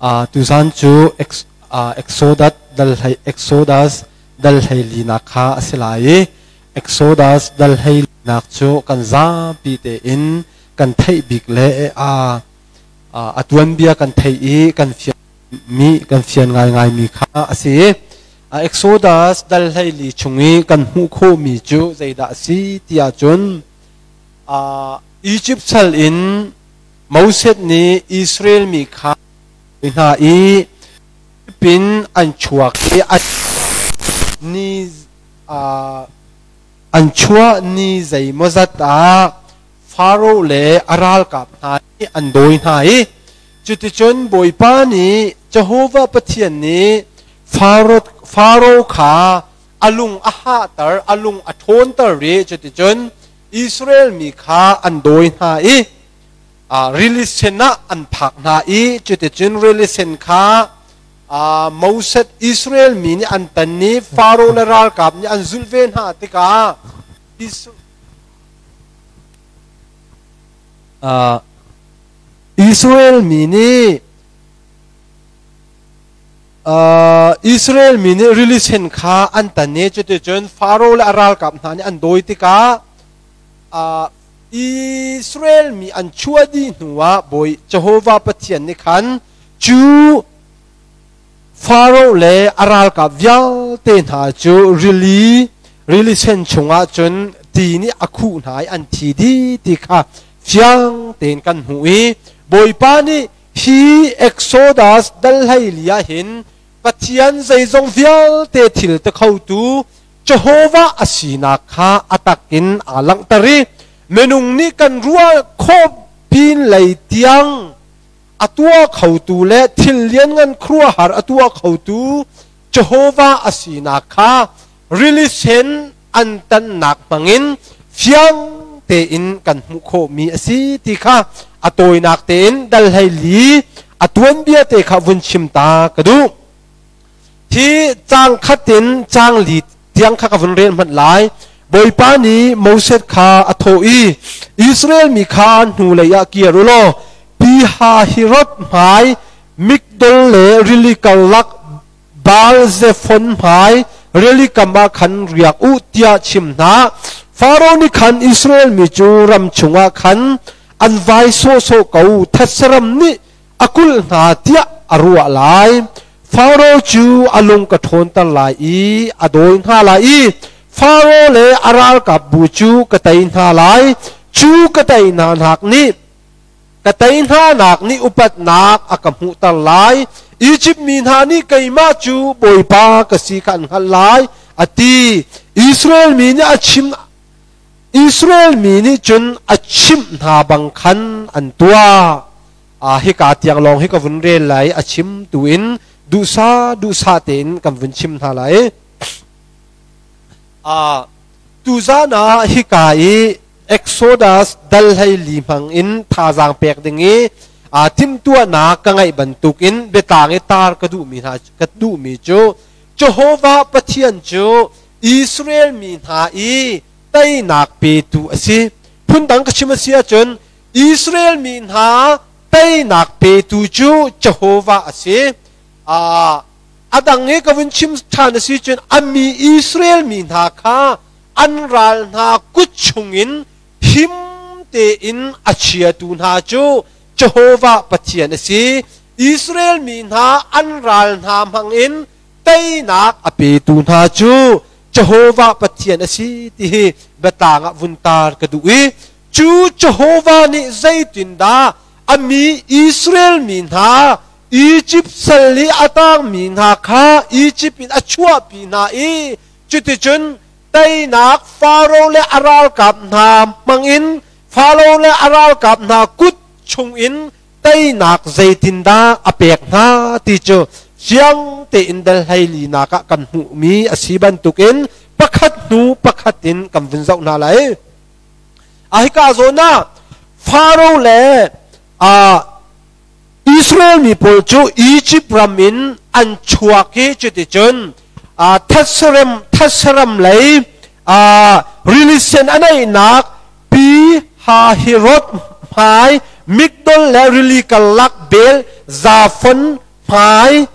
Tuzan cu Exodus dal hlei Exodus dal 14nak kha a si lai i Exodus dal 14nak cu kan zapi tein kan theih bik le a tuanbia kan theih i kan fian mi kan fian ngaingai mi kha a si. Exodus dal 14 chung i kan hmuh khawhmi cu zeidah a si ti ahcun, Egypt sal in Moses nih Israel mi kha hna i pin an chuak i ni an chuah ni zeimawzat ah Faro le a ralkap hna nih an dawi hna i cuticun Bawipa nih, Jehovah Pathian nih, Faro kha a lung a hahter, a lung a ṭhawnter i cuticun Israel mi kha an dawi hna i rili sen ah an phak hna i cuticun rili sen kha Moses, Israel mi nih an tan i Faro le ralkap nih an zulh ve hna tikah Israel mi nih rili sen kha an tan i cuticun Faro le a ralkap hna nih an dawi tikah, Israel mi an chuah dih hnuah Bawi Jehovah Pathian nih khan cu Faro le a ralkap vialte hna cu rili sen chungah cun ti nih a khuh hna i an thi dih ti kha fiang tein kan hmuh i Bawipa nih hi Exodus dal 14 ah hin Pathian zeizong vialte thil ti khotu Jehovah a sinak kha a takin aa langhter i minung nih kan ruah khawh pin lei tiang a tuah khotu le thil lianngan khuaruahhar a tuah khotu Jehovah a sinak kha rili sen an tannak hmangin fiang tein kan hmuh khawhmi a si ti kha a tawinak tein dal 14 a tuanbia te kha vun chim ta ka duh. Hi cang khat in cang li tiang kha ka vun rel hmanh lai. Bawipa nih Moses kha a thawh i, "Israel mi kha hnulei ah kir u law Pi-hahirot hmai, Migdol le rili karlak Baal Zephon hmai rili kam ah khan riak u," tiah chim hna. Faro nih khan Israel mi cu ram chungah khan an vai sawhsawh ko, thetseram nih a kulh hna tiah a ruah lai. Faro cu a lung ka ṭhawnter lai i a dawi hna lai i Faro le a ralkap bu cu ka tei hna lai. Cu ka tei hna nak nih ka tei hna nak nih upatnak a ka hmuhter lai. Izipt mi hna nih keimah cu Bawipa ka si kha an hngalh lai," a ti. Israel mi nih cun a chimh hna bang khan an tuah. Hika tiang lawng hi ka vun rel lai. A chim tu in duhsa duhsa tein kan vun chim hna lai. Tuzan ah hika i Exodus dal 14 hmang in thazaang pek ding i timhtuahnak ka ngeih bantukin biatlang i tar ka duhmi hna ka duhmi cu Jehovah Pathian cu Israel mi hna i teinak petu a si. Phundang ka chim a si ahcun, Israel mi hna teinak petu cu Jehovah a si. A dang i ka vun chim ṭhan a si cun, a mi Israel mi hna kha an ral hna kut chungin him tein a chiatu hna cu Jehovah Pathian a si. Israel mi hna an ral hna hmangin teinak a petu hna cu Jehovah Pathian a si ti hi biatlang ah vun tar ka duh i cu Jehovah nih zeitindah a mi Israel mi hna, Egypt sal i a tangmi hna kha Egypt in a chuahpi hna i cuticun teinak Faro le a ralkap hna hmangin, Faro le a ralkap hna kut chungin teinak zeitindah a pek hna ti cu fiang tein dal 14nak ah kan hmuhmi a si bantukin pakhat hnu pakhat in kan vun zoh hna lai. A hika zawn ah Faro le Israel mi pawl cu Egypt ram in an chuak i cuticun thatseram lei rili sen a neihnak Pi Hahirot hmai, Migdol le rili karlak Bel Zafon. Hmai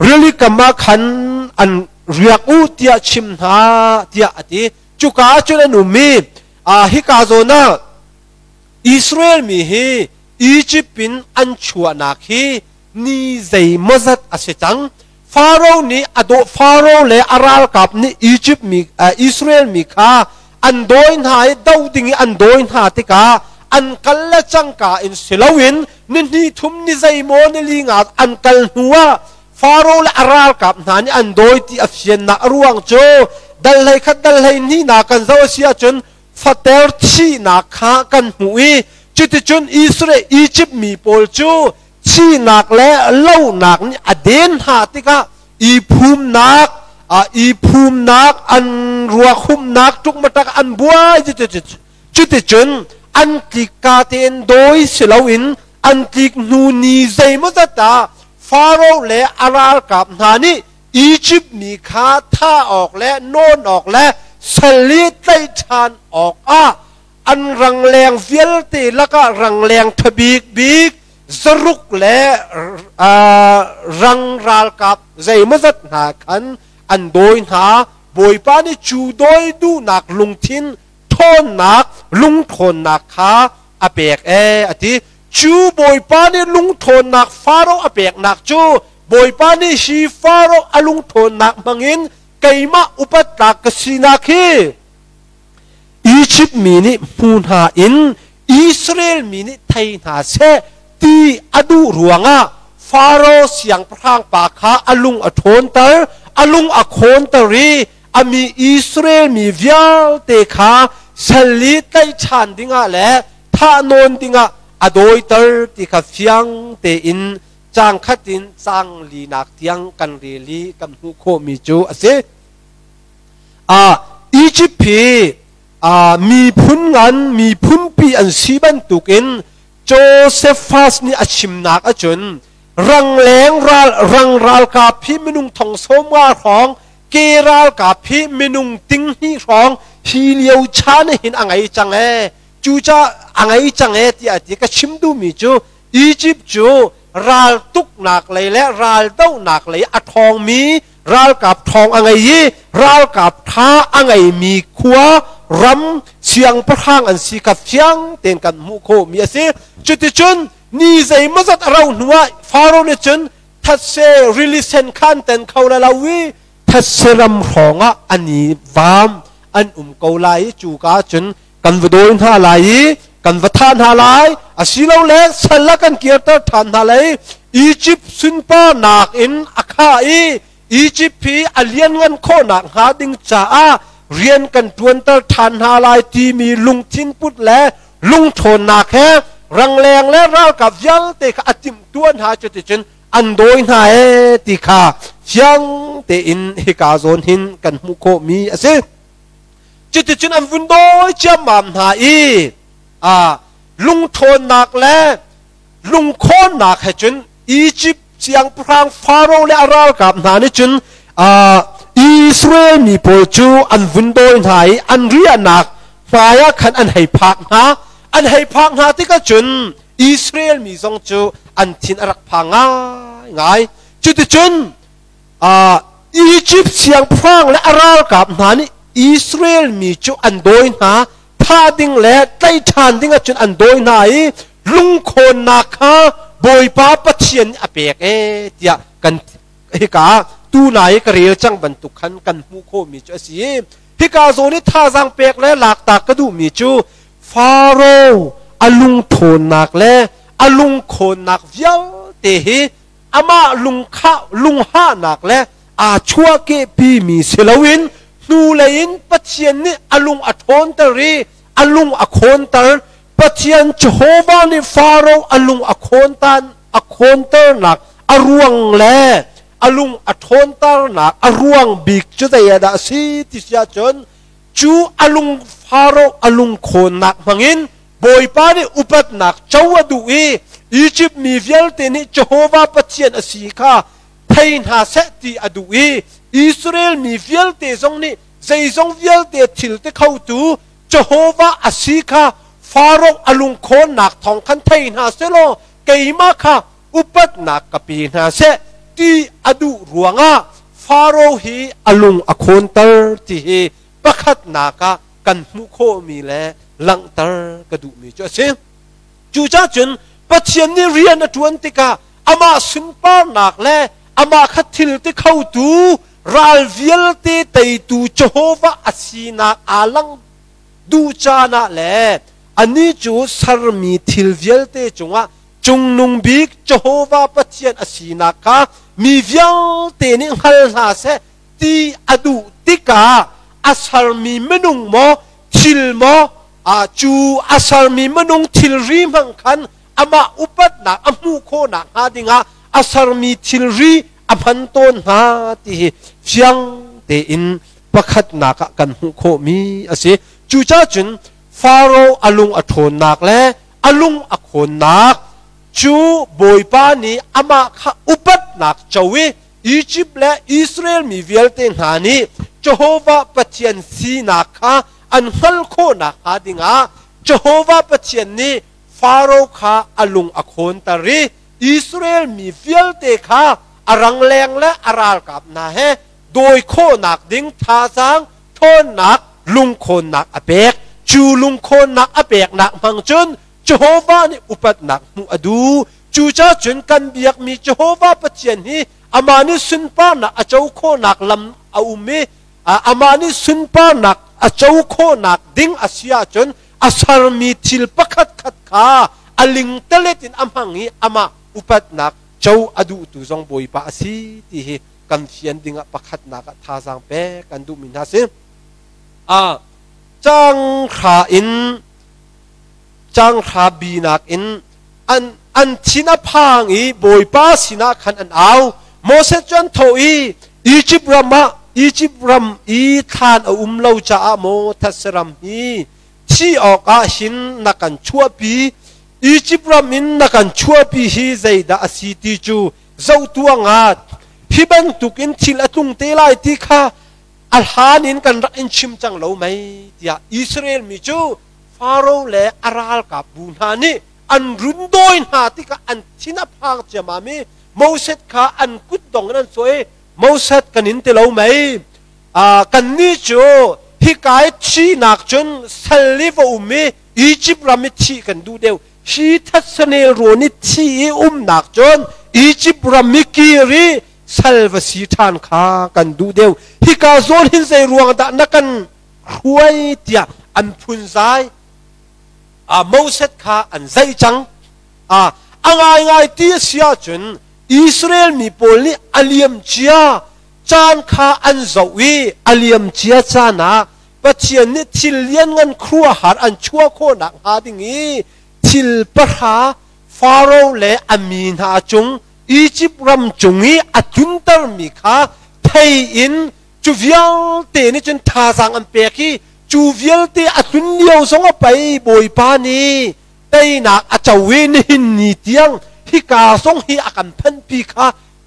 rili kam ah khan an riak u tiah chim hna tiah a ti. Cuka ah cun an um i hika zawn ah Israel mi hi Izipt in an chuahnak hi ni zeimawzat a si cang. Faro nih a dawh Faro le a ralkap nih Izipt mi Israel mi kha an dawi hna i do ding i an dawi hna tikah an kal le cangka in si loin ni hnih thum ni zeimaw ni li nga an kal hnuah Faro le a ralkap hna nih an dawi ti a fiannak a ruang cu dal hlei khat dal hlei hnih na kan zoh a si ahcun fater thihnak kha kan hmuh i cuticun Israel Egypt mi pawl cu thihnak le lonak nih a den hna tikah i phumnak i phumnak an ruak humnak ṭukmaṭak an buai cuticun an tlikka tein dawi si loin an tlik hnu ni zeimawzat ah Faro le a ralkap hna nih Egypt mi kha thah awk le nawn awk le sal i tlaih ṭhan awkah an rangleng vialte lakah rangleng ṭha bikbik zaruk le rang ralkap zeimawzat hna khan an dawi hna. Bawipa nih cu dawi duhnak lungthin ṭhawnnak lungṭhawnnak kha a pek ee a ti. Cu Bawipa nih lungṭhawnnak Faro a peknak cu Bawipa nih hi Faro a lungṭhawnnak hmangin keimah upat tlak ka sinak hi Izipt mi nih hmu hna in Israel mi nih thei hna seh ti a duh ruangah Faro siangpahrang pa kha a lung a ṭhawnter, a lung a khawnter i a mi Israel mi vialte kha sal i tlaihchan dingah le thahnawn dingah a dawiter ti kha fiang tein caang khat in caang linak tiang kan rel i kan hmuh khawhmi cu a si. Egypt hi miphun ngan miphunpi an si bantukin Josephus nih a chimnak ahcun rangleng ral rang ralkap hi minung thong sawm nga hrawng ke ralkap hi minung ting hnih hrawng hi lio chan hin a ngei cang ee cuca a ngei cang ee tiah ti ka chim duhmi cu Egypt cu ral tuknak lei le ral dohnak lei a ṭhawngmi ralkap ṭhawng a ngei i ralkap ṭha a ngeimi khua ram siangpahrang an si kha fiang tein kan hmuh khawhmi a si. Cuticun ni zeimawzat a rauh hnuah Faro nih cun thetse rili sen kha an ten kho lai lo i thetse ram hrawngah an i vaam an um ko lai i cuka cun kan va dawi hna lai i kan va thah hna lai asilole sal ah kan kirter ṭhan hna lai. Egypt sunparnak in a khah i Egypt hi a lianngan khawhnak hnga ding caah rian kan ṭuanter ṭhan hna lai timi lungthin put le lungṭhawnnak he rangleng le ralkap vialte kha a timhtuah hna. Cuticun an dawi hna ee ti kha fiang tein hika zawn hin kan hmuh khawhmi a si. Cuticun an vun dawi ciammam hna i lungṭhawnnak le lungkhawnnak he cun Egypt siangpahrang Faro le a ralkap hna nih cun Israel mi pawl cu an vun dawi hna i an riahnak hmaiah khan an hei phak hna. An hei phak hna tikah cun Israel mi zong cu an thin a rak phang ngaingai. Cuticun Egypt siangpahrang le a ralkap hna nih Israel mi cu an dawi hna, thah ding le tlaih ṭhan ding ahcun an dawi hna i lungkhawnnak kha Bawipa Pathian nih a pek ee tiah kan hika tuna i ka rel cang bantuk khan kan hmuh khawhmi cu a si. Hika zawn i thazaang pek le laktak ka duhmi cu Faro a lungthawnnak le a lungkhawnnak vialte hi amah lunghahnak le aa chuahkehpimi si loin hnulei in Pathian nih a lung a ṭhawnter i a lung a khawnter. Pathian Jehovah nih Faro a lung a khawntan a khawnternak a ruang le a lung a ṭhawnternak a ruang bik cu zei ah dah a si ti si ahcun cu a lung Faro a lung khawnnak hmangin Bawipa nih upatnak co a duh i Izipt mi vialte nih Jehovah Pathian a si kha thei hna seh ti a duh i Israel mi vialte zong nih zeizong vialte thil ti khotu Jehovah a si kha Faro a lungkhawnnak thawng khan thei hna seh law keimah kha upatnak ka pe hna seh. ti a duh ruangah Faro hi a lung a khawnter ti hi pakhatnak ah kan hmuh khawhmi le langhter ka duhmi cu a si. Cucaah cun Pathian nih rian a ṭuan tikah amah sunparnak le amah kha thil ti khotu ral vialte teitu Jehovah a sinak aa lang duh caan ah le anih cu sermi thil vialte cungah cungnung bik Jehovah Pathian a sinak kha mi vialte nih hngal hna seh ti a duh tikah a sermi minung maw thil maw cu a sermi minung thilri hmang khan amah upatnak a hmuh khawhnak hnga dingah a sermi thilri a hman tawn hna ti hi fiang tein pakhatnak ah kan hmuh khawhmi a si. Cucaah cun Faro a lung a ṭhawnnak le a lung a khawnnak cu Bawipa nih amah kha upatnak co i Izipt le Israel mi vialte hna nih Jehovah Pathian sinak kha an hngalh khawh nakhnga dingah Jehovah Pathian nih Faro kha a lung a khawnter i Israel mi vialte kha a rangleng le a ralkap hna he dawi khawhnak ding thazaang ṭhawnnak lungkhawnnak a pek. Cu lungkhawnnak a peknak hmang cun Jehovah nih upatnak hmuh a duh. Cucaah cun kan biakmi Jehovah Pathian hi amah nih sunparnak a co khawhnak lam a um i amah nih sunparnak a co khawhnak ding a si ahcun a sermi thil pakhatkhat kha a lingtalet in a hmang i amah upatnak co a duhtu zong Bawipa a si ti hi kan fian dingah pakhatnak ah thazaang pek kan duhmi hna si. A cang hra in cang hra binak in an an thin a phang i Bawipa sinah khan an au. Moses cu an thawh i Egypt ram ah Egypt ram i thlan a um lo caah maw thetse ram hi thi awkah hin na kan chuahpi? Egypt ram in na kan chuahpi hi zeidah a si ti cu zoh tuah ngat. Hi bantukin thil a tlung te lai ti kha a hlan in kan rak in chim cang lo mei tiah Israel mi cu Faro le a ralkapbu hna nih an run dawi hna tikah an thin a phang ciammam i Moses kha an kutdong in an sawh i Moses kan in ti lo mei kannih cu hika i thihnak cun sal i va um i Egypt ram i thih kan duh deuh. Hi thatsanel rawn i thi i umnak cun Egypt ram i kir i sal va si ṭhan kha kan duh deuh. Hika zawn hin zei ruang dah na kan hruai tiah an phunzai. Moses kha an zaih cang. A ngaingai ti a si ahcun Israel mi pawl nih a liam cia caan kha an zoh i a liam cia caan ah Pathian nih thil lianngan khuaruahhar an chuah khawhnak hnga ding i thil pahra Faro le a mi hna cung Izipt ram cung i a tluntermi kha thei in cu vialte nih cun thazaang an pek i cu vialte a tlun lio zong a pei Bawipa nih teinak a co i nihin ni tiang hika zong hi a kan phanhpi kha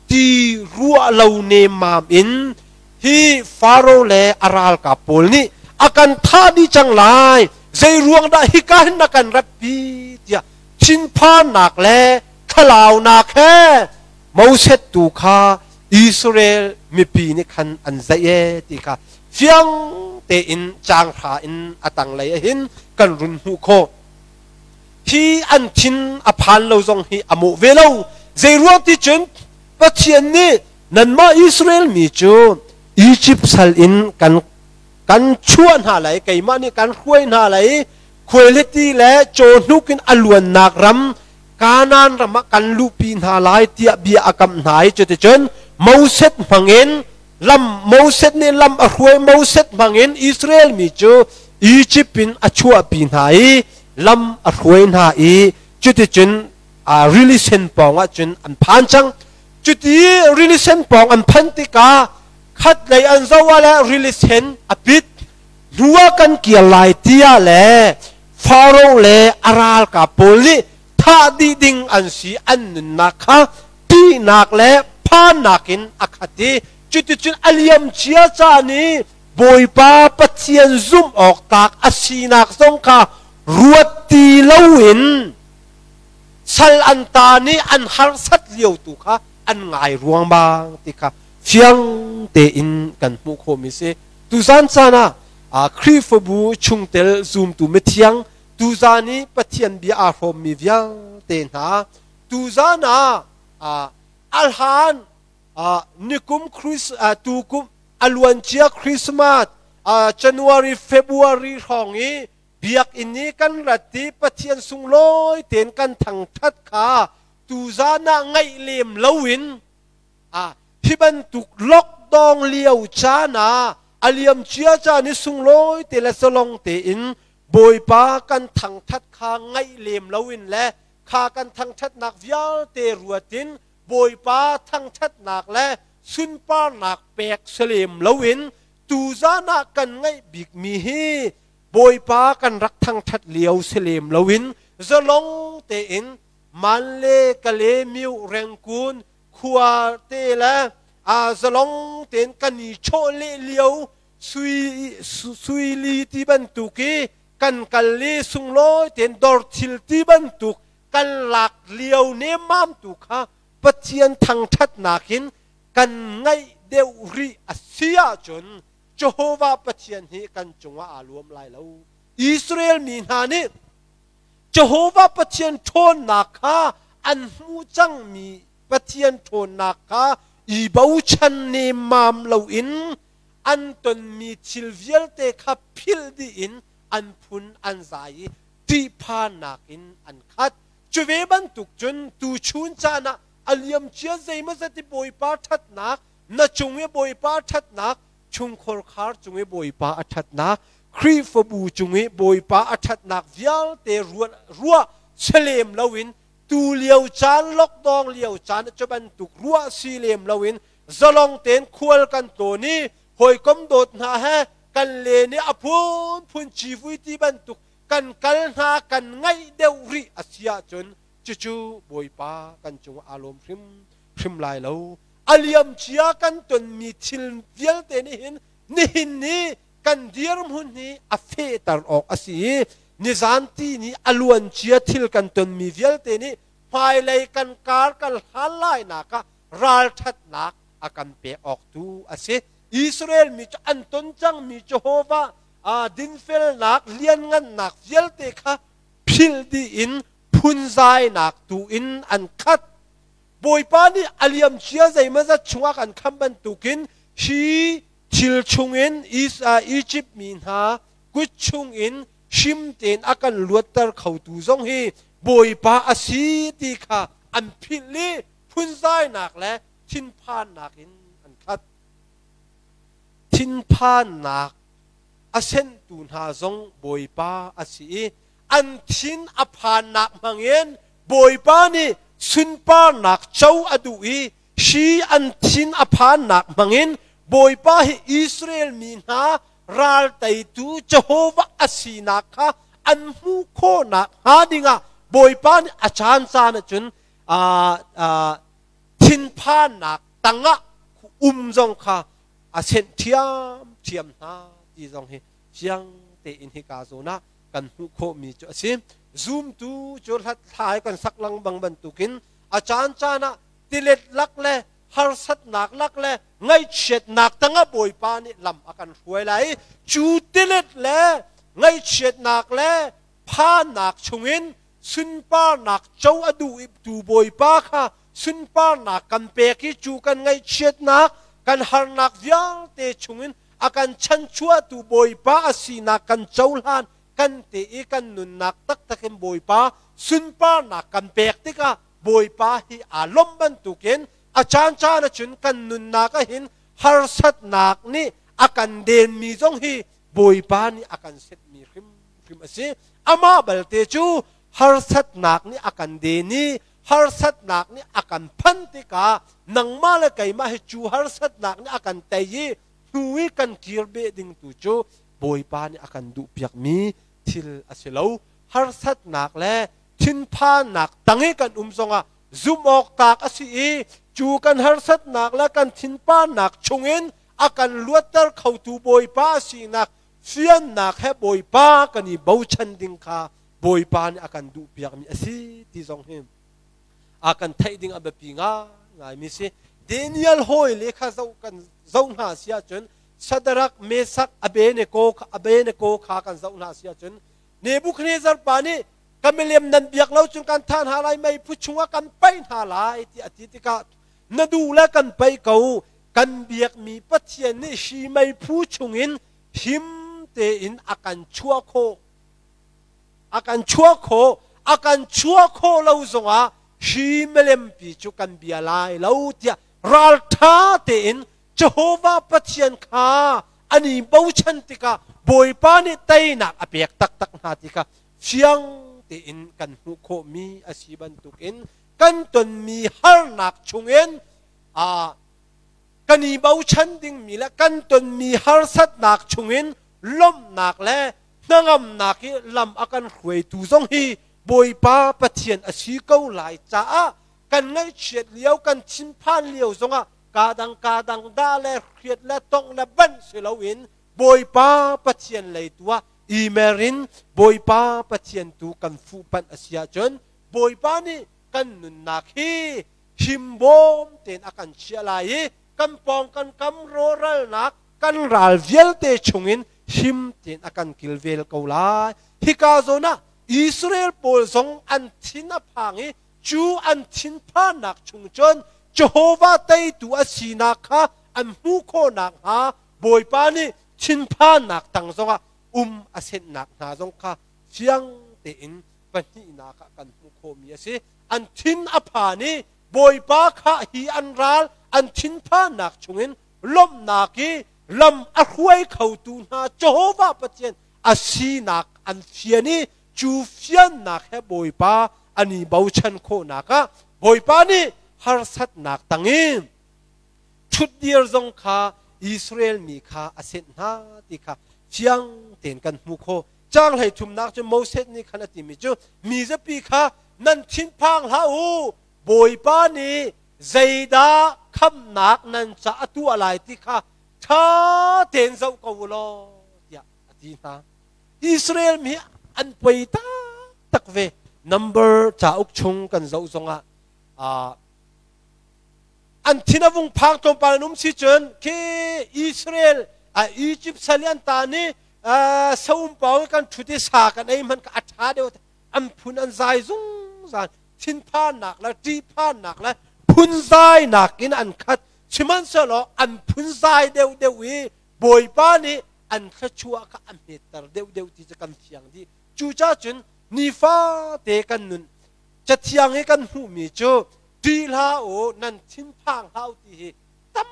ti ruah lo nemmam in hi Faro le a ralkap pawl nih a kan thah dih cang lai, zei ruang dah hika hin na kan ratpi tiah thinphannak le thlalaunak he Moses tu kha Israel mipi nih khan an zaih e ti kha fiang tein caang hra in a tanglei ah hin kan run hmuh khawh. Hi an thin a phan lo zong hi a mawh ve lo. Zei ruang ti cun Pathian nih nanmah Israel mi cu Egypt sal in kan kan chuah hna lai, keimah nih kan hruai hna lai, khuailiti le cawhnuk in a luannak ram Kanaan ram ah kan luhpi hna lai tiah bia a kam hna i cuticun Moses hmangin lam Moses nih lam a hruai. Moses hmangin Israel mi cu Egypt in a chuahpi hna i lam a hruai hna i cuticun rili sen pawng ah cun an phan cang. Cuti rili sen pawng an phan tikah khatlei an zoh ah le rili sen a pit hnu ah kan kir lai tiah le Faro le a ralkap pawl nih thah dih ding an si an nunnak kha ṭihnak le phannak in a khat i cuticun a liam cia caan i Bawipa Pathian zumh awk tlak a sinak zong kha ruat ti loin sal an ta nih an harsat lio tu kha an ngai ruangmang ti kha fiang tein kan hmuh khawhmi si. Tuzan caan ah Khrihfabu chungtel zumtu mithiang, tuzan i Pathian bia aa hrawmmi vialte hna, tuzan ah alhan nikum tukum a luancia Christmas January, February hrawng i biakinn i kan rat i Pathian sunglawi tein kan thangthat kha tuzan ah ngaih lem loin hi bantuk lockdown lio caan ah a liam cia caan i sunglawi te le zalong tein Bawipa kan thangthat kha ngaih lem loin le kha kan thangthatnak vialte ruatin Bawipa thangthatnak le sunparnak pek salem loin tuzan ah kan ngaih bikmi hi Bawipa kan rak thangthat lio salem loin zalong tein Manle Kale Myu Rengkun khua te le zalong tein kan i chawh leh lio sui li ti bantuk i kan kal i sunglawi tein dor thil ti bantuk kan lak lio nemmam tu kha Pathian thangṭhatnak in kan ngaih deuh rih a si ahcun Jehovah Pathian hi kan cungah aa luam lai lo. Israel mi hna nih Jehovah Pathian ṭhawnnak kha an hmu cangmi Pathian ṭhawnnak kha i bochan nemmam loin an tonmi thil vialte kha philh dih in an phun an zai i ṭihphannak in an khat. Cu ve bantuk cun tuchun caan ah a liamcia zeimawzat i Bawipa ṭhatnak, na cung i Bawipa ṭhatnak, chungkhar khar cung i Bawipa a ṭhatnak, Khrihfabu cung i Bawipa a ṭhatnak vialte ruah salem loin tu lio caan lockdown lio caan cu bantuk ruah si lem loin zalong tein khual kan tlawn i hawikom dawt hna he kan len i a phunphun civui ti bantuk kan kal hna kan ngaih deuh rih a si ahcun cucu Bawipa kan cung aa lawm hrim hrim lai lo. A liam cia kan tonmi thil vialte nih hin nihin ni kan dirhmun hi a fehter awk a si i nizan ti nih a luan cia thil kan tonmi vialte nih hmailei kan kar kan hlan lainak ah ralṭhatnak a kan pek awk tu a si. Israel mi cu an ton cangmi Jehovah dinfelnak lianngannak vialte kha philh dih in phunzainak tu in an khat. Bawipa nih a liam cia zeimawzat chungah kan kham bantukin hi thil chungin Egypt mi hna kut chungin him tein a kan luatter khotu zong hi Bawipa a si ti kha an philh i phunzainak le thinphannak in an khat. Thinphannak a senhtu hna zong Bawipa a si i an thin a phannak hmangin Bawipa nih sunparnak co a duh i hi an thin a phannak hmangin Bawipa hi Israel mi hna ral teitu Jehovah a sinak kha an hmuh khawhnak hnga dingah Bawipa nih a caan caan ahcun thinphannak tangah um zong kha a senh ṭhiamṭhiam hna ti zong hi fiang tein hika zawn ah kan hmuh khawhmi cu a si. Zumtu cu hlathlai kan sak lengmang bantukin a caan caan ah tilet lak le harsatnak lak le ngaihchiatnak tangah Bawipa nih lam a kan hruai lai i cu tilet le ngaihchiatnak le phannak chungin sunparnak co a duh tu Bawipa kha sunparnak kan pek i cu kan ngaihchiatnak kan harnak vialte chungin a kan chanchuahtu Bawipa a sinak kan cohlan kan te i kan nunnak taktak in Bawipa sunparnak kan pek tikah Bawipa hi aa lawmh bantukin a caan caan ahcun kan nunnak ahhin harsatnak nih a kan denmi zong hi Bawipa nih a kan setmi hrimhrim a si. Amah balte cu harsatnak nih a kan den i harsatnak nih a kan phan tikah nangmah le keimah hi cu harsatnak nih a kan tei i hnu i kan kir beh ding tu cu Bawipa nih a kan duhpiakmi thil a si lo. Harsatnak le thinphannak tang i kan um zongah zumh awk tlak a si i cu kan harsatnak le kan thinpannak chungin a kan luatter khotu Bawipa a sinak fiannak he Bawipa kan i bochan ding kha Bawipa nih a kan duhpiakmi a si ti zong hi a kan theih ding a biapi ngai. ngai mi si. Daniel hawi le kha zoh kan zoh hna si ahcun Sadarak, Mesak, Abednego Abednego kha kan zoh hna si ahcun Nebuchadnezzar pa nih ka milem nan biak lo cun kan thah hna lai, meiphu chungah kan paih hna lai ti a ti tikah na duh le kan paih ko, kan biakmi Pathian nih hi meiphu chungin him tein a kan chuah khawh, a kan chuah khawh, a kan chuah khawh lo zongah hi milempi cu kan bia lai lo tiah ralṭha tein Jehovah Pathian kha an i bochan tikah Bawipa nih teinak a pek taktak hna ti kha fiang tein kan hmuh khawhmi a si bantukin kan tonmi harnak chungin kan i bochan dingmi le kan tonmi harsatnak chungin lawmhnak le hnangamnak i lam a kan hruaitu zong hi Bawipa Pathian a si ko lai caah kan ngaihchiat lio, kan thinphan lio zongah kadang kadang dah le hriat le tongh le banh si loin Bawipa Pathian lei tu ah i-mer in Bawipa Pathian tu kan fuhpanh a si ahcun Bawipa nih kan nunnak hi himbawm tein a kan chiah lai i kan pawng kan kam rawhralnak kan ral vialte chungin him tein a kan kilvel ko lai. Hika zawn ah Israel pawl zong an thin a phang i cu an thinphannak chung cun Jehovah teitu a sinak kha an hmuh khawh nakhnga Bawipa nih thinphannak tang zongah um a senhnak hna zong kha fiang tein pahnihnak ah kan hmuh khawhmi a si. An thin a phan i Bawipa kha hi an ral an thinphannak chungin lawmhnak i lam a hruai khotu hna Jehovah Pathian a sinak an fian i cu fiannak he Bawipa an i bochan khawhnak ah Bawipa nih harsatnak tangin ṭhutdir zong kha Israel mi kha a senh hna ti kha fiang tein kan hmuh khawh. Caang 33nak cu Moses nih khan a timi cu mi zapi kha nan thinphang hlah u, Bawipa nih zeidah khamhnak nan ca a tuah lai ti kha ṭha tein zoh ko u law tiah a ti hna. Israel mi an poi taktak ve. Number cauk chung kan zoh zongah an thin a vung phang tlawmpal an um si cun khi Israel Egypt sal i an ta ni saum pau kan ṭhut i sa kan ei hmanh a ṭha deuh, an phun an zai zungzal, thinphannak le ṭihphannak le phunzainak in an khat. Sihmanhsehlaw an phunzai deuhdeuh i Bawipa nih an thluachuah kha a hmetter deuhdeuh ti cu kan fiang dih. Cucaah cun nifate kan nun Cathiang i kan hmuhmi cu ṭih hlah u, nan thinphang hlah u ti hi tam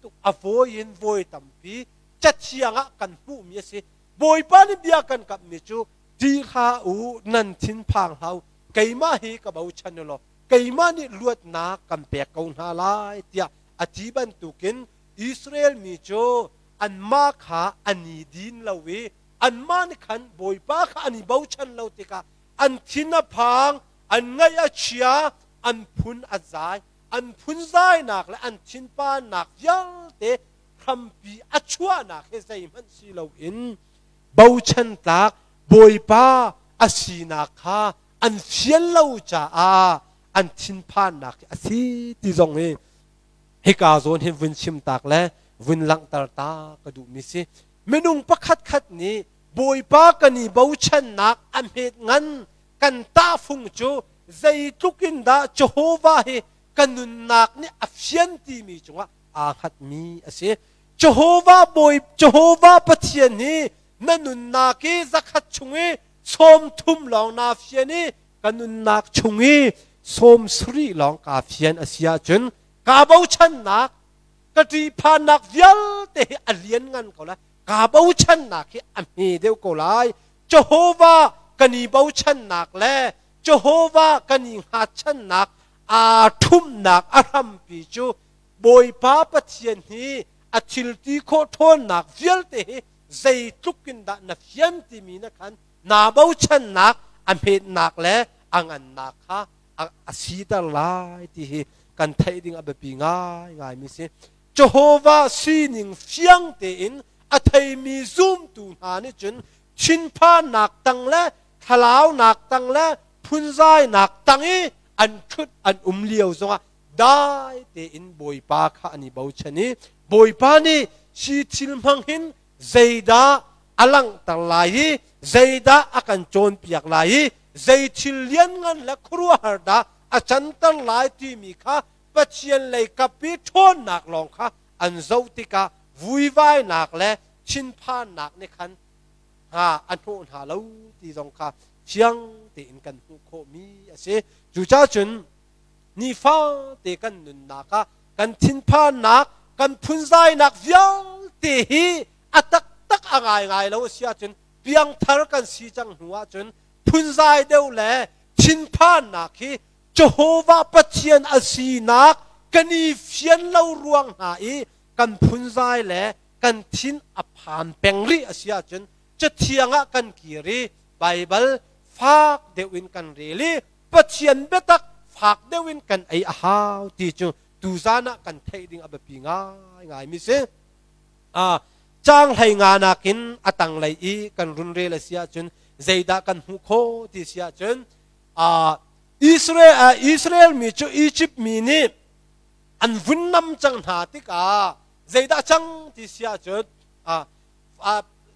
tuk a vawi in vawi tampi Cathiang ah kan hmuhmi a si. Bawipa nih bia kan kamhmi cu ṭih hlah u, nan thinphang hlah u, keimah hi ka bochan u law keimah nih luatnak kan pek ko hna lai tiah a ti bantukin Israel mi cu anmah kha an i din lo i anmah nih khan Bawipa kha an i bochan lo tikah an thin a phang, an ngaih a chia, an phun a zai. An phunzainak le an thinpannak vialte hrampi a chuahnak hi zeihmanh si loin bochan tlak Bawipa a sinak kha an fian lo caah an thinphannak hi a si ti zong hi hika zawn hin vun chim tak le vun langhter ta ka duhmi si. Minung pakhat khat nih Bawipa kan i bochannak a hmet ngan kan tahfung cu zeitluk in dah Jehovah hi ka nunnak nih a fian timi cungah aa hngatmi a si. Jehovah Bawi Jehovah Pathian hi na nunnak i 100 chung i 30 lawng naa fian i ka nunnak chung i 70 lawng kaa fian a si ahcun kaa bochannak ka ṭihphannak vialte hi a lian ngan ko lai, kaa bochannak hi a hme deuh ko lai. Jehovah kan i bochannak le Jehovah kan i hngatchannak aa ṭhumnak a hrampi cu Bawipa Pathian hi a thilti khawh ṭhawnnak vialte hi zeitluk in dah na fian timi na khan naa bochannak a hmetnak le a ngannak kha a siter lai ti hi kan theih ding a biapi ngaingaimi si. Jehovah sining fiang tein a theimi zumtu hna nih cun thinphannak tang le thlalaunak tang le phunzainak tang i an ṭhut an um lio zongah Dai tein Bawipa kha an i bochan i Bawipa nih hi thil hmang hin zeidah a langhter lai i zeidah a kan cawnpiak lai i zei thil lianngan le khuaruahhar dah a canter lai timi kha Pathian lei kap i ṭhawnnak lawng kha an zoh tikah vuivainak le thinphannak nih khan hna a hnawh hna lo ti zong kha fiang tein kan hmuh khawhmi a si. Cucaah cun nifate kan nunnak ah kan thinphannak, kan phunzainak vialte hi a taktak a ngaingai lo a si ahcun piangthar kan si cang hnu ahcun phunzai deuh le thinphannak hi Jehovah Pathian a sinak kan i fian lo ruang hna i kan phunzai le kan thin a phan peng rih a si ahcun Cathiang ah kan kir i Baibal fak deuh in kan rel i Pathian biatak fak deuh in kan ei a hau ti cu tuzan ah kan theih ding a biapi ngaingai mi si. Caang hlei nga nakin a tanglei i kan run rel a si ahcun zeidah kan hmuh khawh ti si ahcun Israel, Israel mi cu Egypt mi nih an vun nam cang hna tikah zeidah cang ti si ahcun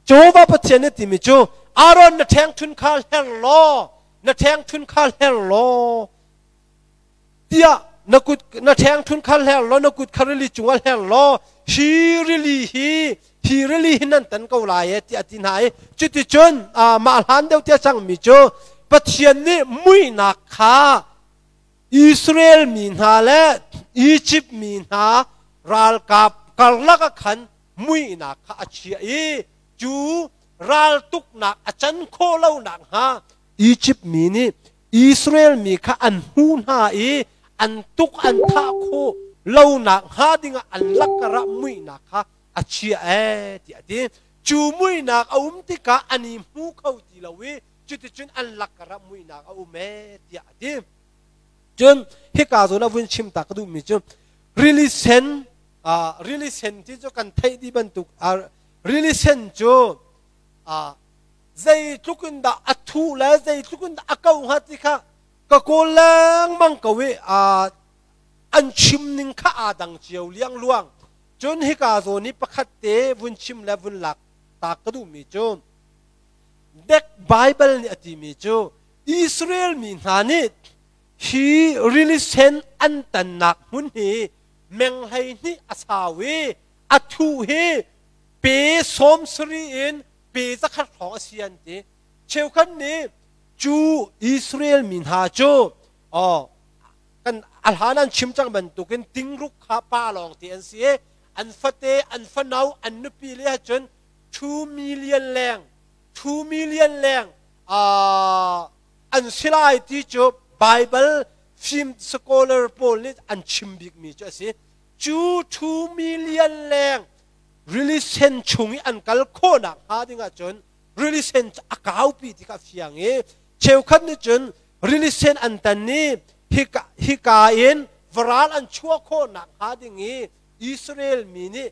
Jehovah Pathian nih timi cu Aaron na ṭhengṭhun kha hler law na ṭhengṭhun kha hler law tiah na kut na ṭhengṭhun kha hler law na kut kha rili cungah hler law hi rili hi hi rili hi nan tan ko lai e tiah a ti hna i cuticun mah hlan deuh tiah cangmi cu Pathian nih muihnak kha Israel mi hna le Egypt mi hna ralkap karlak ah khan muihnak kha a chiah i cu raltuknak a can khawh lo nakhnga Egypt mi nih Israel mi kha an hmu hna i an tuk an thah khawh lo nakhnga dingah an lakar ah muihnak kha a chiah ee tiah a ti. Cu muihnak a um tikah an i hmu kho ti lo i cuticun an lakar ah muihnak a um ee tiah a ti. Cun hika zawn ah vun chim ta ka duhmi cu rili sen rili sen ti cu kan theih dih bantuk rili sen cu zeitluk in dah a thuh le zeitluk in dah a kau hnga ti kha ka kawl lengmang ko i an chim ning kha aa dang cio liangluang. Cun hika zawn i pakhat te vun chim le vun lak ta ka duhmi cu dek Baibal nih a timi cu Israel mi hna nih hi rili sen an tannak hmun hi meng 12 a sau i a thuh hi pe 70 in pe 100 hrawng a si an ti. Cheukhat nih cu Israel mi hna cu kan a hlan an chim cang bantukin tingruk kha pa lawng te an si i an fate an fano an nupi le ahcun 2 million leng 2 million leng an si lai ti cu Bible fim scholar pawl nih an chim bikmi cu a si. Cu 2 million leng rili sen chung i an kal khawhnak hnga ding ahcun rili sen cu a kaupi ti kha a fiang i cheukhat nih cun rili sen an tan i hika, hika in varal an chuah khawhnak hnga ding i Israel mi nih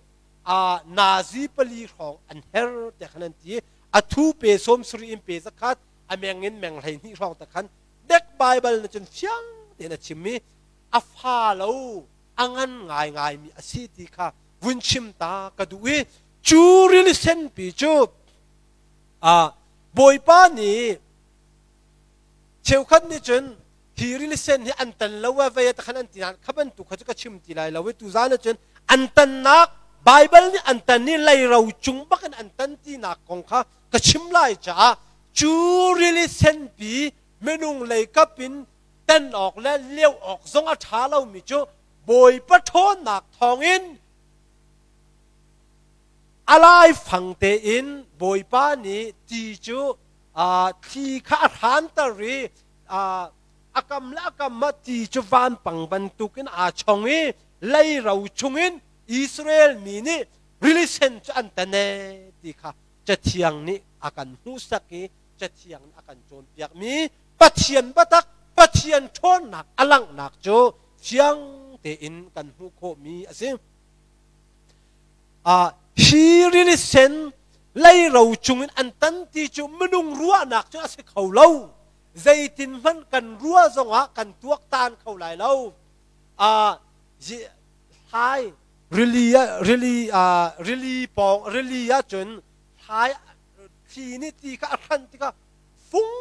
nazi pali hrawng an her te khan an ti. A thu pe 70 in pe 100, a meng in meng 12 hrawng te khan dek Bible na cun fiang tein a chim i a fa lo a ngan ngaingai mi a si ti kha vun chim ta ka duh i cu rili senpi cu Bawipa nih cheukhat nih cun hi rili sen hi an tan lo vei a khan an ti nain kha bantuk kha cu ka chim ti lai lo i tuzan ah cun an tannak Bible nih an tan i leiro cung bakin an tan tinak kong kha ka chim lai caah cu rili senpi minung lei kap in tan awk le leu awk zong a ṭha lomi cu Bawipa ṭhawnnak thawngin a laifang tein Bawipa nih ti cu thli kha a hranter i a kam le a kam ah ti cu vanpang bantukin aa chong i leiro chungin Israel mi nih rili sen cu an tan ee ti kha Cathiang nih a kan hmuhsak i Cathiang nih a kan cawnpiakmi Pathian biatak, Pathian ṭhawnnak a langhnak cu fiang tein kan hmuh khawhmi a si. Hi rili sen leiro cungin an tan ti cu minung ruahnak cu a si kho lo. Zeitin hmanh kan ruah zongah kan tuaktan kho lai lo. Hlai rili rili rili pawng rili ahcun hlai thli nih ti kha a hranh tikah fung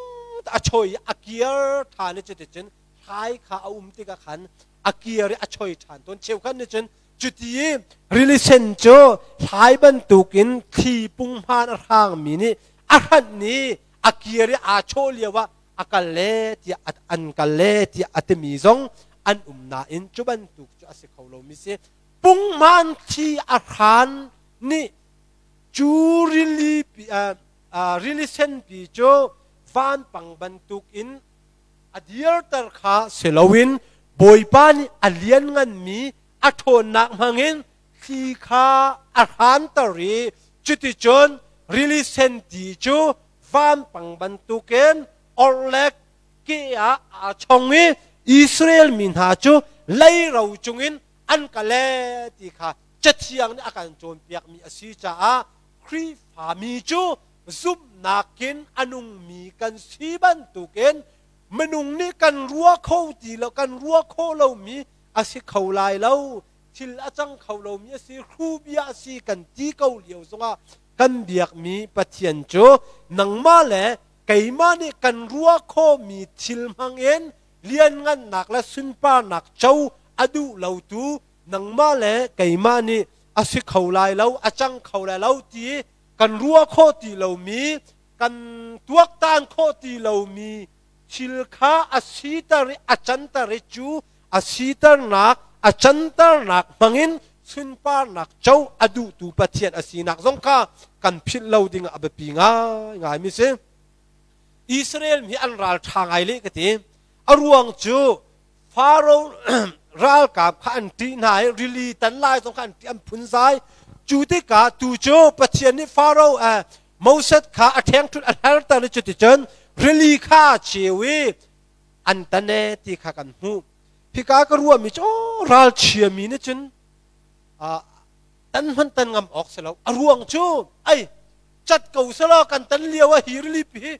a choi a kiar ṭhan i cuticun hlai kha a um tikah khan a kiar i a choi ṭhan tawn. Cheukhat nih cun cuti i rili sen cu hlai bantukin thli punghman a hrangmi nih a hranh i a kiar i aa chawh lio ah a kal le tiah an kal le tiah a timi zong an um nain cu bantuk cu a si kho lomi si. Punghman thli a hran nih cu rili rili senpi cu vanpang bantukin a dirter kha si loin Bawipa nih a liannganmi a ṭhawnnak hmangin thli kha a hranter i cuticun rili sen ti cu vanpang bantukin orh le ke ah aa chong i Israel mi hna cu leiro cungin an kal ee ti kha Cathiang nih a kan cawnpiakmi a si caah Khrihfami cu zumhnak in a nungmi kan si bantukin minung nih kan ruah kho ti lo, kan ruah khawh lomi a si kho lai lo, thil a cang kho lomi a si, hrubia a si kan ti ko lio zongah kan biakmi Pathian cu nangmah le keimah nih kan ruah khawhmi thil hmangin lianngannak le sunparnak co a duh lotu, nangmah le keimah nih a si kho lai lo, a cang kho lai lo ti kan ruah khawh ti lomi, kan tuaktan khawh ti lomi thil kha a siter i a canter i cu a siternak a canternak hmangin sunparnak co a duhtu Pathian a sinak zong kha kan philh lo ding a biapi ngaingai mi si. Israel mi an ral ṭha ngai leh ka ti. A ruang cu Faro ralkap kha an ṭih hna i rili tan lai zong kha an ṭih, an phunzai. Cu tikah tu cu Pathian nih Faro Moses kha a ṭhengṭhut a hlerter i cuticun rili kha a cheu i an tan e ti kha kan hmuh. Hika ka ruahmi cu ralchiami nih cun tan hmanh tan ngam awk si lo. A ruang cu ai cat ko selaw kan tan lio ah hi rili pi hi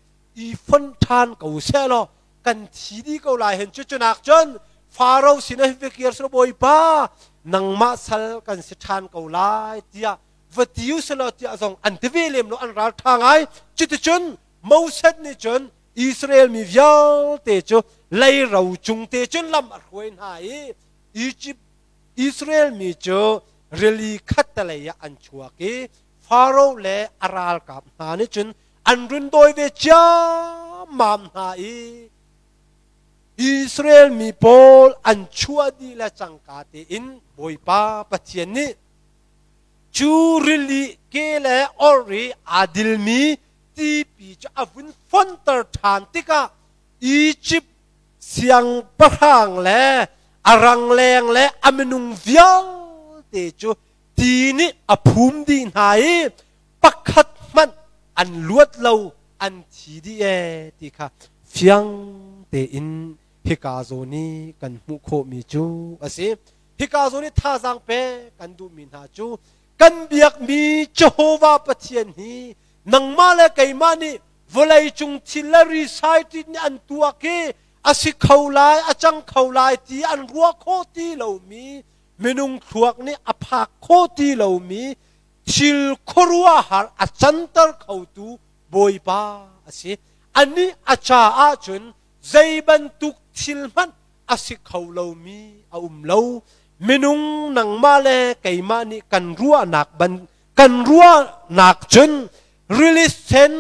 i fon ṭhan ko selaw kan thi dih ko lai hen. Cu cunak cun Faro sin ah fikir selaw Bawipa nangmah sal kan si ṭhan ko lai tiah va ti u selaw tiah zong an ti ve lem lo, an ral ṭha ngai. Cuticun Moses nih cun Israel mi vialte cu leiro cung te cun lam a hruai hna i Egypt Israel mi cu rili khattelei ah an chuak i Faro le a ralkap hna nih cun an run dawi ve ciammam hna i Israel mi pawl an chuah dih le cangka tein Bawipa Pathian nih cu rili ke le orh i aa dilmi tipi cu a vun fonter ṭhan tikah Egypt siangpahrang le a rangleng le a minung vialte cu ti nih a phum dih hna i pakhat hmanh an luat lo, an thi dih ee ti kha fiang tein hika zawn i kan hmuh khawhmi cu a si. Hika zawn i thazaang pek kan duhmi hna cu kan biakmi Jehovah Pathian hi nangmah le keimah nih vawlei cung thil le risai nih an tuak i a si kho lai, a cang kho lai ti an ruah khawh ti lomi, minung thluak nih a phak khawh ti lomi thil khuaruahhar a canter khotu Bawipa a si. Anih a caah cun zei bantuk thil hmanh a si kho lomi a um lo. Minung nangmah le keimah nih kan ruahnak ban kan ruahnak cun rili sen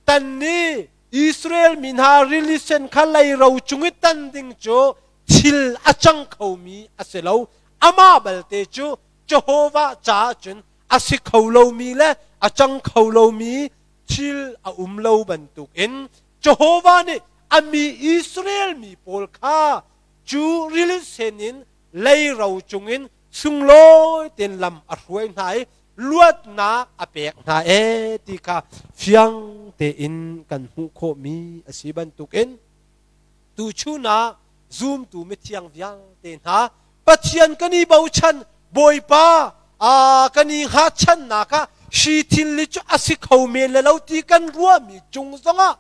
tan ni Israel mi hna rili sen kha leiro cung i tan ding cu thil a cang khomi a si lo. Amah balte cu Jehovah caah cun a si kho lomi le a cang kho lomi thil a um lo bantukin Jehovah nih a mi Israel mi pawl kha cu rili sen in leiro cungin sunglawi tein lam a hruai hna i luatnak a pek hna e ti kha fiang tein kan hmuh khawhmi a si bantukin tuchun ah zumtu mithiang vialte hna Pathian kan i bochan, Bawipa kan i hngahchannak ah hi thil li cu a si kho men le lo ti kan ruahmi cung zongah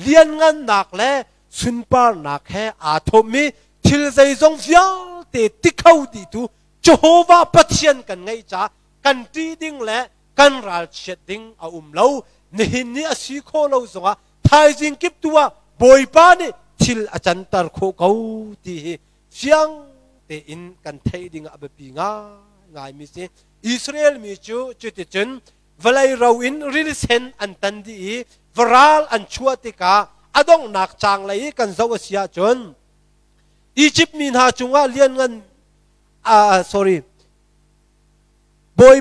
lianngannak le sunparnak he aa thawmmi thil zeizong vialte vialte ti kho dihtu Jehovah Pathian kan ngeih caah kan ṭih ding le kan ralchiat ding a um lo. Nihin ni a si khawh lo zongah thaizing kip tu ah Bawipa nih thil a canter khawh ko ti hi fiang tein kan theih ding ah a biapi ngaingaimi si. Israel mi cu cuticun vawlei ro in rili sen an tan dih i varal an chuah tikah a donghnak caang lei i kan zoh a si ahcun Egypt mi hna cungah lianngan sorry bawi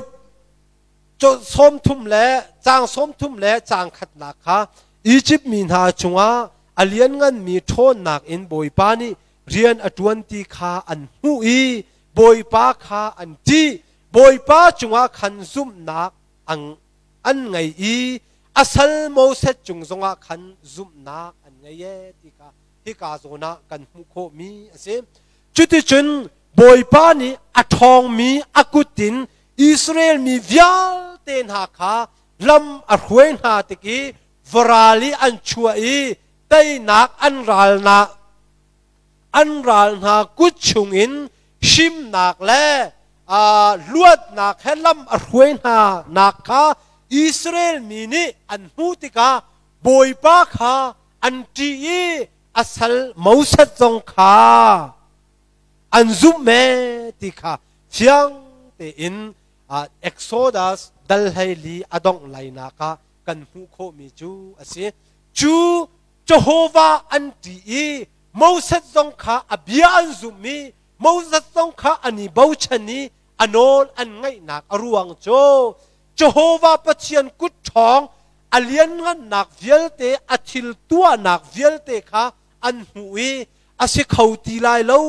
30 le caang 30 le caang khatnak kha Egypt mi hna cungah a liannganmi ṭhawnnak in Bawipa nih rian a ṭuan ti kha an hmuh i Bawipa kha an ṭih. Bawipa cungah khan zumhnak an ngei i a sal Moses cung zongah khan zumhnak an ngei e ti kha hika zawn ah kan hmuh khawhmi a si. Cuticun Bawipa nih a ṭhawngmi a kut in Israel mi vialte hna kha lam a hruai hna tik i varal i an chuah i teinak an ralnak an ral hna kut chungin hrimnak le luatnak he lam a hruai hna nak kha Israel mi nih an hmuh tikah Bawipa kha an ṭih i a sal Moses zong kha an zumh me ti kha fiang tein Exodus dal 14 a dongh lainak ah kan hmuh khawhmi cu a si. Cu Jehovah an ṭih i Moses zong kha a bia an zumh i Moses zong kha an i bochan i a nawl an ngaihnak a ruang cu Jehovah Pathian kut ṭhawng a lianngannak vialte a thil tuahnak vialte kha an hmuh i a si kho ti lai lo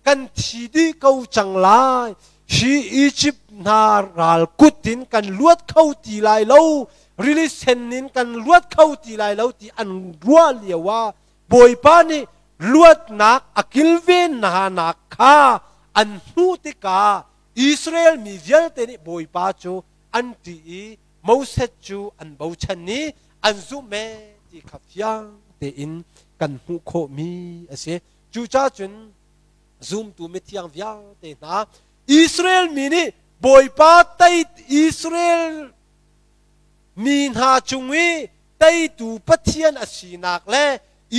kan thi dih ko cang lai hi Egypt hna ral kut in kan luat kho ti lai lo rili sen in kan luat kho ti lai lo ti an ruah lio ah Bawipa nih luatnak a kilven hna nak kha an hmuh tikah Israel mi vialte nih Bawipa cu an ṭih i Moses cu an bochan i an zumh e ti kha fiang tein kan hmuh khawhmi a si. Cucaah cun zumtu mithiang vialte hna Israel mi nih Bawipa tei Israel mi hna cung i teitu Pathian a sinak le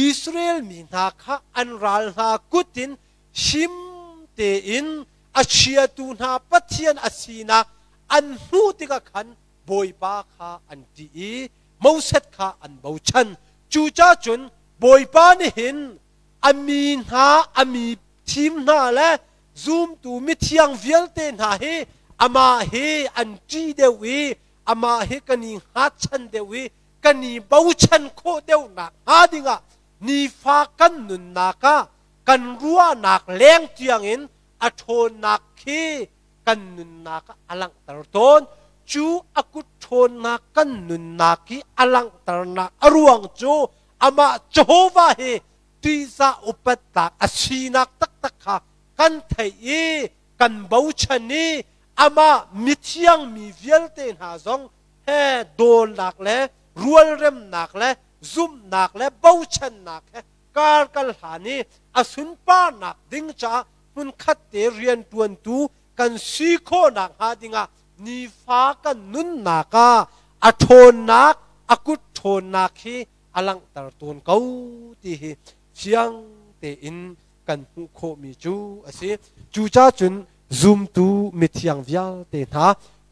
Israel mi hna kha an ral hna kut in him tein a chiatu hna Pathian a sinak an hmuh tikah khan Bawipa kha an ṭih i Moses kha an bochan. Cucaah cun Bawipa nih hin a mi hna a mi thim hna le zumtu mithiang vialte hna hi amah hi an ṭih deuh i amah hi kan i hngatchan deuh i kan i bochan khawh deuhnak hnga dingah nifa kan nunnak ah kan ruahnak leng tiangin a ṭhawnnak khi kan nunnak ah a langhter tawn. Cu a kut ṭhawnnak kan nunnak i a langhternak a ruang cu amah Jehovah hi ṭihzah upatnak a sinak taktak kha kan theih i kan bochan i amah mithiang mi vialte hna zong he dawlnak le rualremnak le zumhnak le bochannak he kar kal hlan i a sunparnak ding caah hmunkhat te rianṭuantu kan si khawhnak hnga dingah nifa kan nunnak ah a ṭhawnnak a kut ṭhawnnak hi a langhter tawn ko ti hi fiang tein kan hmuh khawhmi cu a si. Cucaah cun zumtu mithiang vialte hna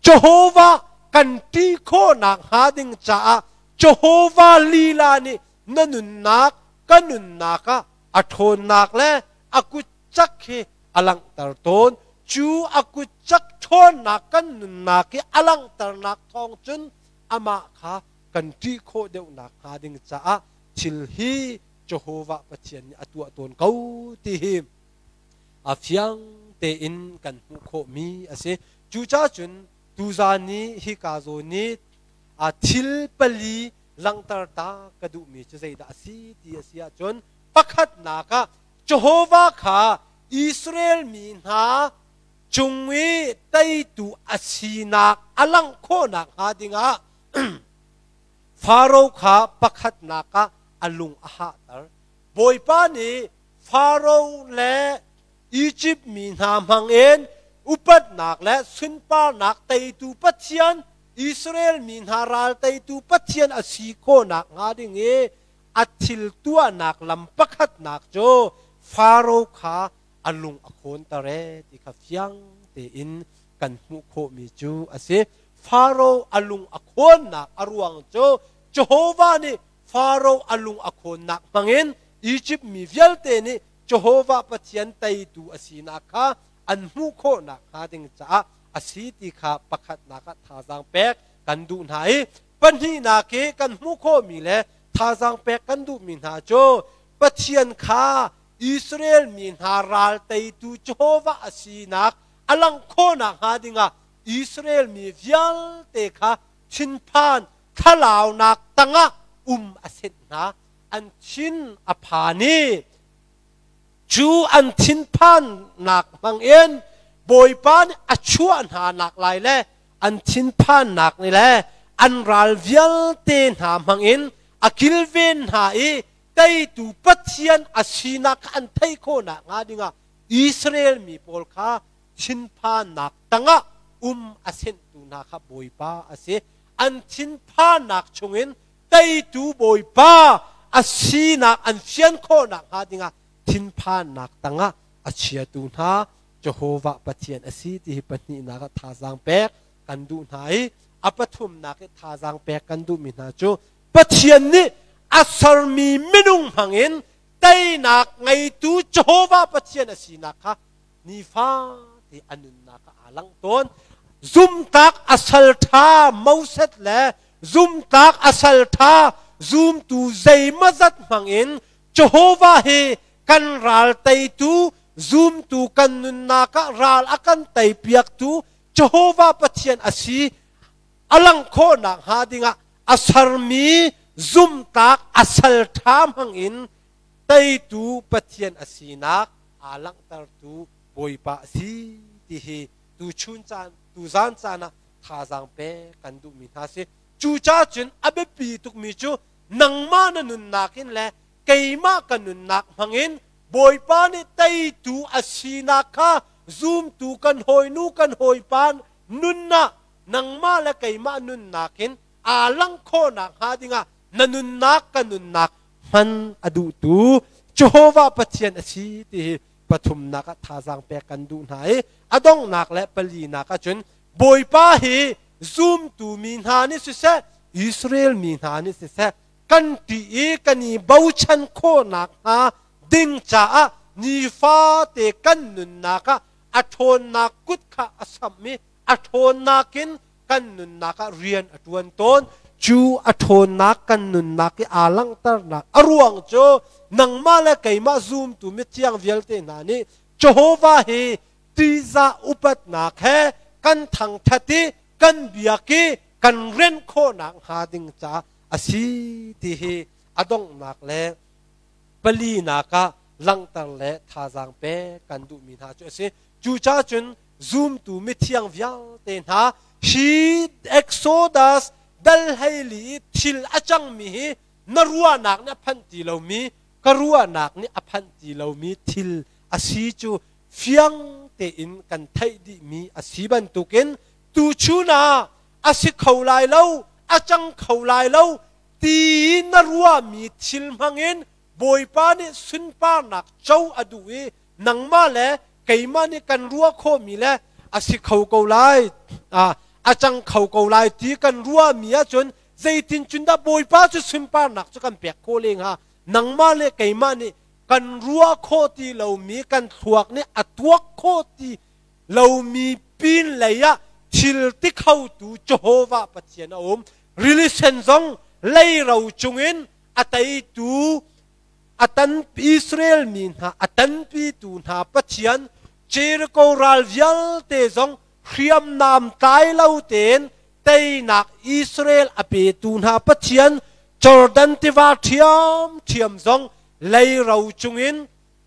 Jehovah kan ṭih khawhnak hnga ding caah Jehovah lila nih na nunnak ka nunnak ah a ṭhawnnak le a kut cak hi a langhter tawn. Cu a kut cak ṭhawnnak kan nunnak i a langhternak thawng cun amah kha kan ṭih khawh deuhnak hnga ding caah thil hi Jehovah Pathian nih a tuah tawn ko ti hi a fiang tein kan hmuh khawhmi a si. Cucaah cun tuzaan i hika zawn i a thil pali langhter ta ka duhmi cu zeidah a si ti a si ahcun pakhatnak ah Jehovah kha Israel mi hna cung i teitu a sinak a langh khawhnak hnga dingah Faro kha pakhatnak ah a lung a hahter. Bawipa nih Faro le Izipt mi hna hmangin upatnak le sunparnak teitu Pathian, Israel mi hna ral teitu Pathian a si khawhnak hnga ding i a thil tuahnak lam pakhatnak cu Faro kha a lung a khawnter e ti kha fiang tein kan hmuh khawhmi cu a si. Faro a lung a khawnnak a ruang cu Jehovah nih Faro a lung a khawnnak hmangin Izipt mi vialte nih Jehovah Pathian teitu a sinak kha an hmuh khawhnak hnga ding caah a si ti kha pakhatnak ah thazaang pek kan duh hna i pahnihnak i kan hmuh khawhmi le thazaang pek kan duhmi hna cu Pathian kha Israel mi hna ral teitu Jehovah a sinak a langh khawhnak hnga dingah Israel mi vialte kha thinphan thlalaunak tangah um a senh hna. An thin a phan i cu an thinphannak hmangin Bawipa nih a chuah hna nak lai le an thinphannak nih le an ral vialte hna hmangin a kilven hna i teitu Pathian a sinak kha an theih khawhnak hnga dingah Israel mi pawl kha thinphannak tangah um a senhtu hna kha Bawipa a si. An thinphannak chungin teitu Bawipa a sinak an fian khawhnak hnga dingah thinphannak tangah a chiatu hna Jehovah Pathian a si ti hi pahnihnak ah thazaang pek kan duh hna i a pathumnak i thazaang pek kan duhmi hna cu Pathian nih a sermi minung hmangin teinak ngeitu Jehovah Pathian a sinak kha nifate a nunnak ah aa langh tawn. Zumtlak a sal ṭha Moses le zumtlak a sal ṭha zumtu zeimawzat hmangin Jehovah hi kan ral teitu zumtu kan nunnak ah ral a kan teipiaktu Jehovah Pathian a si a langh khawhnak hnga dingah a sermi zumtlak a sal ṭha hmangin teitu Pathian a sinak aa langhtertu Bawipa a si ti hi tuchun caan tuzaan caan ah thazaang pek kan duhmi hna si. Cucaah cun a biapi tukmi cu nangmah na nunnak in le keimah ka nunnak hmangin Bawipa nih teitu a sinak kha zumtu kan hawinu kan hawipa nunnak nangmah le keimah nunnak in aa langh khawhnak hnga dingah na nunnak ka nunnak hman a duhtu Jehovah Pathian a si ti hi pathumnak ah thazaang pek kan duh hna i a donghnak le palinak ahcun Bawipa hi zumtu mi hna nih siseh Israel mi hna nih siseh kan ṭih i kan i bochan khawhnak hnga ding caah nifate kan nunnak ah a ṭhawnnak kut kha a samh i a ṭhawnnak in kan nunnak ah rian a ṭuan tawn. Cu a ṭhawnnak kan nunnak i aa langhternak a ruang cu nangmah le keimah zumtu mithiang vialte hna nih Jehovah hi ṭihzah upatnak he kan thangṭhat i kan biak i kan renh khawhnak hnga ding caah a si ti hi a donghnak le palinak ah langhter le thazaang pek kan duhmi hna cu a si. Cucaah cun zumtu mithiang vialte hna hi Exodus dal 14 i thil a cangmi hi na ruahnak nih a phanh ti lomi ka ruahnak nih a phanh ti lomi thil a si cu fiang tein kan theih dihmi a si bantukin tuchun ah a si kho lai lo a cang kho lai lo ti na ruahmi thil hmangin Bawipa nih sunparnak co a duh i nangmah le keimah nih kan ruah khawhmi le a si kho ko lai a cang kho ko lai ti kan ruahmi ahcun zeitin cun dah Bawipa cu sunparnak cu kan pek khawh le hnga? Nangmah le keimah nih kan ruah khawh ti lomi, kan thluak nih a tuak khawh ti lomi pin lei ah thil ti khotu Jehovah Pathian a um. Rili sen zong leiro cungin a teitu a tan Israel mi hna a tanpitu hna Pathian, Jericho ral vialte zong hriamnam tlai lo tein teinak Israel a petu hna Pathian, Jordan tiva ṭhiamṭhiam zong leiro cungin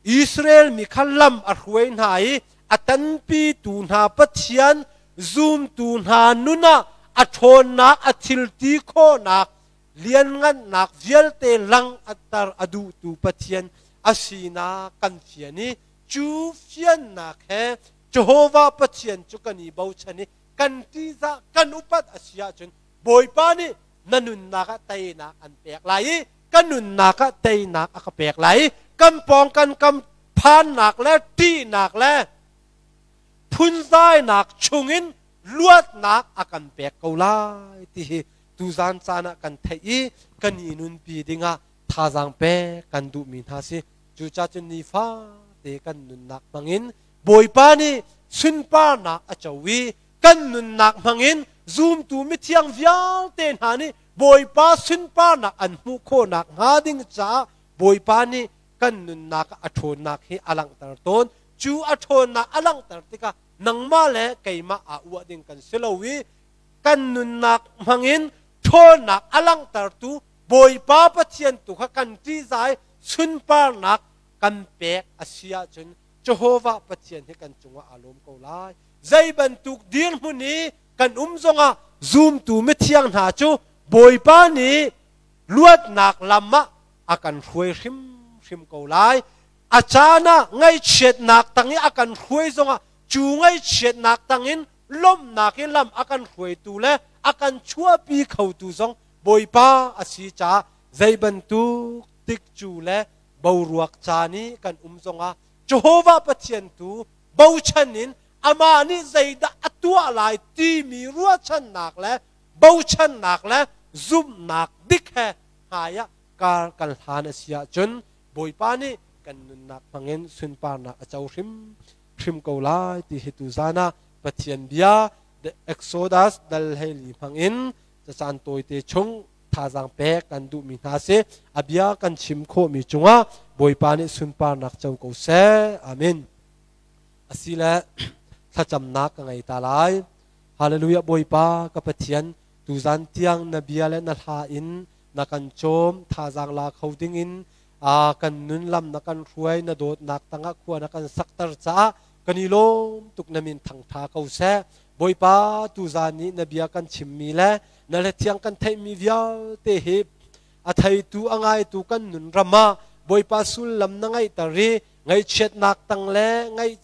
Israel mi kha lam a hruai hna i a tanpitu hna Pathian, zumtu hna nun ah a ṭhawnnak a thilti khawhnak lianngannak vialte lang atter a duhtu Pathian a sinak kan fian i Cu fiannak he Jehovah Pathian cu kan i bochan i kan ṭihzah kan upat a si ahcun Bawipa nih na nunnak ah teinak an pek lai i ka nunnak ah teinak a ka pek lai i kan pawng kan kam phannak le ṭihnak le phunzainak chungin luatnak a kan pek ko lai ti hi tuzan caan ah kan theih i kan i nunpi dingah thazaang pek kan duhmi hna si. Cucacun nifate kan nunnak hmangin Bawipa nih sunparnak a co i kan nunnak hmangin zumtu mithiang vialte hna nih Bawipa sunparnak an hmuh khawhnak hnga ding caah Bawipa nih kan nunnak a ṭhawnnak hi a langhter tawn. Cu a ṭhawnnak a langhter tikah nangmah le keimah aa uah ding kan si lo i kan nunnak hmangin ṭhawnnak a langhtertu Bawipa Pathian tu kha kan ṭihzah i sunparnak kan pek a si ahcun Jehovah Pathian hi kan cungah aa lawm ko lai. Zei bantuk dirhmun i kan um zongah zumtu mithiang hna cu Bawipa nih luatnak lam ah a kan hruai hrimhrim ko lai. A caan ah ngaihchiatnak tang i a kan hruai zongah cu ngaihchiatnak tangin lawmhnak i lam a kan hruaitu le a kan chuahpi khotu zong Bawipa a si caah zei bantuk tikcu le boruak caan i kan um zongah Jehovah Pathian tu bochan in amah nih zeidah a tuah lai timi ruahchannak le bochannak le zumhnak dik he hmai ah kar kan hlan a si ahcun Bawipa nih kan nunnak hmangin sunparnak a co hrim hrim ko lai ti hi tuzan ah Pathian bia The Exodus dal 14 hmangin cacaan tawite chung thazaang pek kan duhmi hna si. A bia kan chim khawhmi cungah Bawipa nih sunparnak co ko seh. Amen. Asile thlacamnak ka ngei ta lai. Hallelujah. Bawipa ka Pathian, tuzan tiang na bia le na hla in na kan cawm, thazaang la kho dingin a kan nun lam na kan hruai, na dawtnak tangah khua na kan sakter caah kan i lawm tuk. Na min thangtha ko seh. Bawipa, tuzan nih na bia kan chimmi le na hlathiang kan theihmi vialte hi a theitu a ngaitu kan nun ram ah Bawipa sullam na ngeihter i ngaihchiatnak tang le ngaih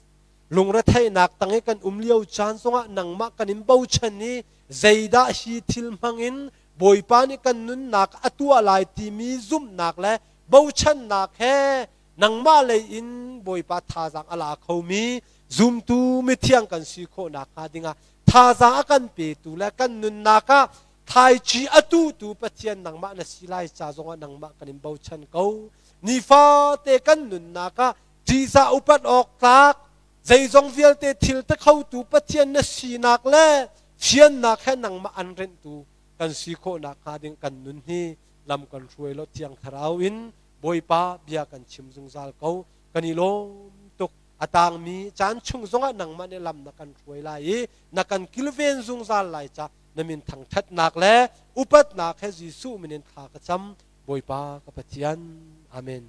lungretheihnak tang i kan um lio caan zongah nangmah kan in bochan i zeidah hi thil hmangin Bawipa nih kan nunnak a tuah lai timi zumhnak le bochannak he nangmah lei in Bawipa thazaang a la khomi zumtu mithiang kan si khawhnak hnga dingah thazaang a kan petu le kan nunnak ah thaici a tutu Pathian nangmah na si lai ca zongah nangmah kan in bochan ko. Nifate kan nunnak ah ṭihzah upat awk tlak zeizong vialte thil te khotu Pathian na sinak le fiannak he nangmah an renhtu kan si khawhnak hnga ding kan nun hi lam kan hruai lo. Thiang Thlarau in Bawipa bia kan chim zungzal ko. Kan i lawm tuk. A tangmi caan chung zongah nangmah nih lam na kan hruai lai i na kan kilven zungzal lai ca na min thangṭhatnak le upatnak he Jesuh min in thla ka cam, Bawipa ka Pathian. Amen.